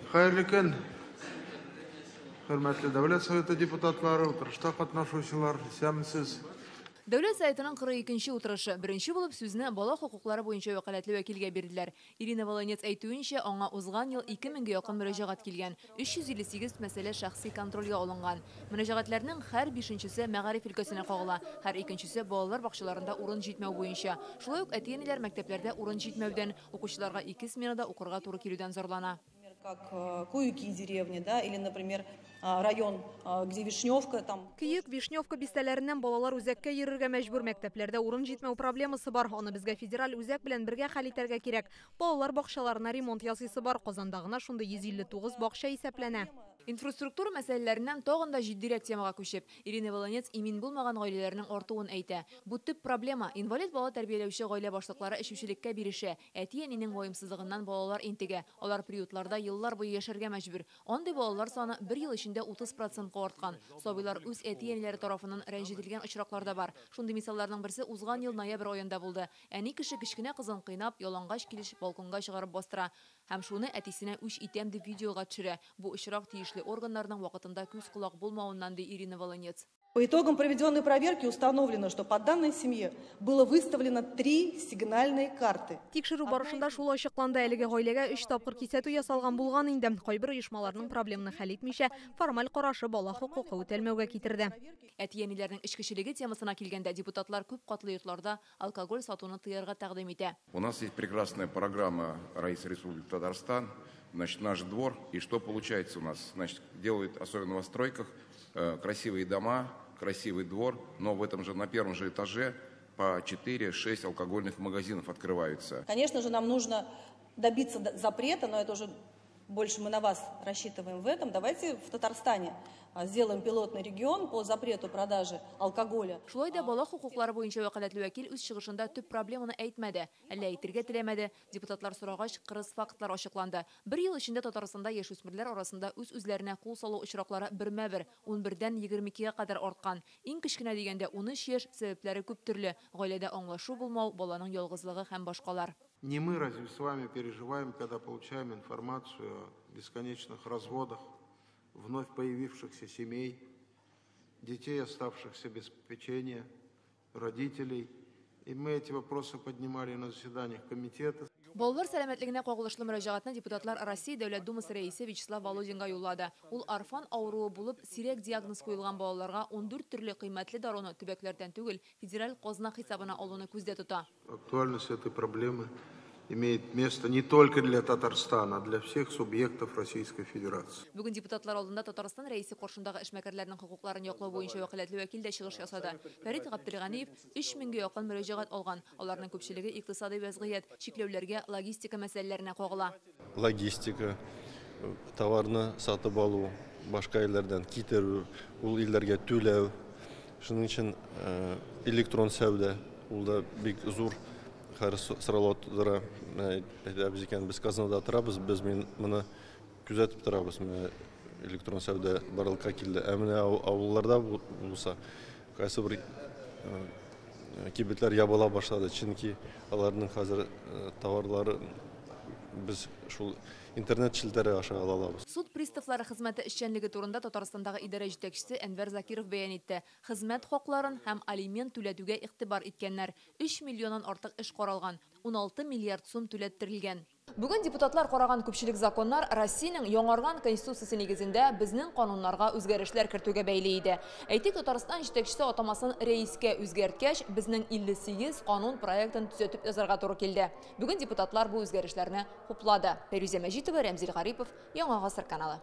Хәерле көн, хөрмәтле Дәүләт Советы депутатлары, утырышта катнашучылар, исәнмесез. Дәүләт Советының 42 нче утырышы. Беренче булып сүзне бала хокуклары буенча вәкаләтле вәкилгә бирделәр. Ирина Волынец әйтүенчә, аңа узган ел 2 меңгә якын мөрәҗәгать килгән, 358 мәсьәлә шәхси контрольгә алынган. Мөрәҗәгатьләрнең һәр бишенчесе мәгариф өлкәсенә кагыла, һәр икенчесе балалар бакчаларында урын җитмәү буенча. Шулай ук әти-әниләр мәктәпләрдә урын җитмәүдән, укучыларга ике сменада укырга туры килүдән зарлана. Как Куюки деревни, да, или, например, район, где Вишневка, там. Көек, Вишневка бистәләреннән балалар үзәккә йөрергә мәҗбүр. Мәктәпләрдә урын җитмәү проблемасы бар. Аны безгә федераль үзәк белән бергә хәл итәргә кирәк. Балалар бакчаларына ремонт ясыйсы бар. Казанда гына шундый 159 бакча исәпләнә. Инфраструктура мәсьәләләреннән тагын да җитдирәк темага күчеп, Ирина Волынец имин булмаган гаиләләрнең артуын әйтә. Бу төп проблема. Инвалид бала тәрбияләүче гаилә башлыклары эчүчелеккә бирешә. Әти-әнинең ваемсызлыгыннан балалар интегә. Алар приютларда еллар буе яшәргә мәҗбүр. Андый балалар саны бер ел эчендә 30 процентка арткан. Сабыйлар үз әти-әниләре тарафыннан рәнҗетелгән очраклар да бар. Шундый мисалларның берсе узган ел ноябрь аенда булды. Әни кеше кечкенә кызын кыйнап, ялангач килеш балконга чыгарып бастыра. Һәм шуны әтисенә үч итәм дип видеога төшерә. Бу очрак тиешле органнарның вакытында күз-колак булмавыннан, ди Ирина Волынец. По итогам проведенной проверки установлено, что по данной семье было выставлено 3 сигнальные карты. Тикшерү барышында шул ачыкланды, әлеге гаиләгә 3 тапкыр кисәтү ясалган булган инде. Кайбер оешмаларның проблеманы хәл итмичә, формаль карашы бала хокукы үтәлмәүгә китерде. Әти-әниләрнең эчкечелеге темасына килгәндә, депутатлар күп катлы йортларда алкоголь сатуны тыярга тәкъдим итә. У нас есть прекрасная программа Раиса Республики Татарстан, значит, наш двор. И что получается у нас? Значит, делают, особенно в новостройках, красивые дома, красивый двор, но на первом же этаже по 4-6 алкогольных магазинов открываются. Конечно же, нам нужно добиться запрета, но это уже больше мы на вас рассчитываем в этом. Давайте в Татарстане сделаем пилотный регион по запрету продажи алкоголя. Шулай да бала хокуклары буенча вәкаләтле вәкил үз чыгышында төп проблеманы әйтмәде. Әллә әйтергә теләмәде. Депутатлар сорагач, кырыс фактлар ачыкланды. Бер ел эчендә Татарстанда яшүсмерләр арасында үз-үзләренә кул салу очраклары бермә-бер, унбердән егерме икегә кадәр арткан. Иң кечкенә дигәндә 13 яшь, сәбәпләре күп төрле. Гаиләдә аңлашу булмау, баланың ялгызлыгы һәм башкалар. Не мы разве с вами переживаем, когда получаем информацию о бесконечных разводах, вновь появившихся семей, детей, оставшихся без попечения, родителей. И мы эти вопросы поднимали на заседаниях комитета. Балалар сәламәтлегенә кагылышлы мөрәҗәгатьне депутатлар Россия Дәүләт Думасы рәисе Вячеслав Володинга юллады. Ул орфан авыруы булып, сирәк диагноз куелган балаларга 14 төрле кыйммәтле даруны төбәкләрдән түгел, федераль казна хисабына алуны күздә тота. Актуальность этой проблемы имеет место не только для Татарстана, а для всех субъектов Российской Федерации. Бүген депутатлар алдында Татарстан рәисе каршындагы эшмәкәрләрнең хокукларын яклау буенча вәкаләтле вәкил дә чыгыш ясады. Фәрит Габделганиев өч меңгә якын мөрәҗәгать алган. Аларның күпчелеге икътисади вәзгыять, чикләүләргә, логистика мәсьәләләренә кагыла. Логистика, товарны сатып алу, башка илләрдән китерү, ул илләргә түләү. Шуның өчен электрон сәүдә, ул да бик зур хәр соралар тудыра. Менә әйтәбез икән, без казнада торабыз, без моны күзәтеп торабыз. Менә электрон сәүдә барлыкка килде. Ә менә авылларда булса, кайсы бер кибетләр ябыла башлады, чөнки аларның хәзер товарлары без шул интернет челтәре аша ала алабыз. Суд приставлары хезмәте эшчәнлеге турында Татарстандагы идарә җитәкчесе Әнвәр Закиров бәян итте. Хезмәт хакларын һәм алимент түләтүгә игътибар иткәннәр. 3 миллионнан артык эш каралган, 16 миллиард сум түләттерелгән. Бүген депутатлар караган күпчелек законнар Россиянең яңарган конституциясе нигезендә безнең кануннарга үзгәрешләр кертүгә бәйле иде. Әйтик, Татарстан җитәкчесе атамасын рәискә үзгәрткәч, безнең 58 канун проектын төзәтеп язарга туры килде. Бүген депутатлар бу үзгәрешләрне хуплады. Фәйрүзә Мәҗитова, Рәмзил Гарипов, Яңа Гасыр каналы.